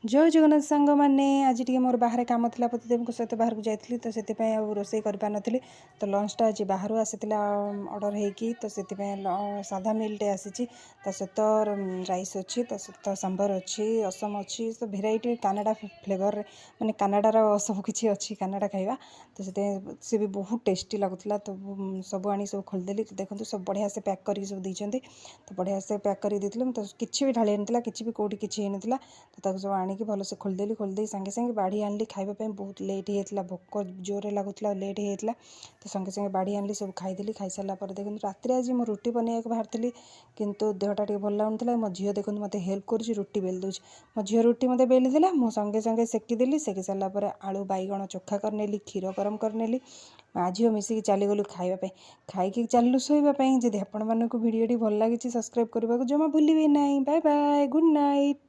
ଜୟ ଜଗନ୍ନାଥ ସାଙ୍ଗମାନେ। ଆଜି ଟିକେ ମୋର ବାହାରେ କାମ ଥିଲା, ପତିଦେବଙ୍କ ସହିତ ବାହାରକୁ ଯାଇଥିଲି, ତ ସେଥିପାଇଁ ଆଉ ରୋଷେଇ କରିପାରିନଥିଲି। ତ ଲଞ୍ଚଟା ଆଜି ବାହାରୁ ଆସିଥିଲା ଅର୍ଡ଼ର ହେଇକି। ତ ସେଥିପାଇଁ ସାଧା ମିଲ୍ଟେ ଆସିଛି। ତା ସହିତ ରାଇସ୍ ଅଛି, ତା ସହିତ ସାମ୍ବର ଅଛି, ରସମ ଅଛି, ତ ଭେରାଇଟି କାନାଡ଼ା ଫ୍ଲେଭରରେ, ମାନେ କାନାଡ଼ାର ସବୁ କିଛି ଅଛି, କାନାଡ଼ା ଖାଇବା। ତ ସେଥିପାଇଁ ସେ ବି ବହୁତ ଟେଷ୍ଟି ଲାଗୁଥିଲା। ତ ସବୁ ଆଣି ସବୁ ଖୋଲିଦେଲି। ଦେଖନ୍ତୁ, ସବୁ ବଢ଼ିଆ ସେ ପ୍ୟାକ୍ କରିକି ସବୁ ଦେଇଛନ୍ତି। ତ ବଢ଼ିଆ ସେ ପ୍ୟାକ୍ କରିକି ଦେଇଥିଲେ। ମୁଁ ତ କିଛି ବି ଢାଳି ନଥିଲା, କିଛି ବି କେଉଁଠି କିଛି ହେଇନଥିଲା। ତ ତାକୁ ସବୁ ଆଣିକି ଭଲସେ ଖୋଲିଦେଲି। ଖୋଲିଦେଇ ସାଙ୍ଗେ ସାଙ୍ଗେ ବାଢ଼ି ଆଣିଲି ଖାଇବା ପାଇଁ। ବହୁତ ଲେଟ୍ ହେଇଯାଇଥିଲା, ଭୋକ ଜୋରରେ ଲାଗୁଥିଲା, ଲେଟ୍ ହେଇଯାଇଥିଲା। ତ ସଙ୍ଗେ ସଙ୍ଗେ ବାଢ଼ି ଆଣିଲି, ସବୁ ଖାଇଦେଲି। ଖାଇସାରିଲା ପରେ ଦେଖନ୍ତୁ, ରାତିରେ ଆଜି ମୁଁ ରୁଟି ବନେଇବାକୁ ବାହାରିଥିଲି, କିନ୍ତୁ ଦେହଟା ଟିକେ ଭଲ ଲାଗୁନଥିଲା। ମୋ ଝିଅ ଦେଖନ୍ତୁ ମୋତେ ହେଲ୍ପ କରୁଛି, ରୁଟି ବେଲି ଦେଉଛି। ମୋ ଝିଅ ରୁଟି ମୋତେ ବେଲି ଦେଲା, ମୁଁ ସଙ୍ଗେ ସଙ୍ଗେ ସେକିଦେଲି। ସେକି ସାରିଲା ପରେ ଆଳୁ ବାଇଗଣ ଚୋଖା କରିନେଲି, କ୍ଷୀର ଗରମ କରିନେଲି। ମା ଝିଅ ମିଶିକି ଚାଲିଗଲୁ ଖାଇବା ପାଇଁ। ଖାଇକି ଚାଲିଲୁ ଶୋଇବା ପାଇଁ। ଯଦି ଆପଣମାନଙ୍କୁ ଭିଡ଼ିଓଟି ଭଲ ଲାଗିଛି, ସବସ୍କ୍ରାଇବ୍ କରିବାକୁ ଜମା ଭୁଲିବେ ନାହିଁ। Bye bye, good night.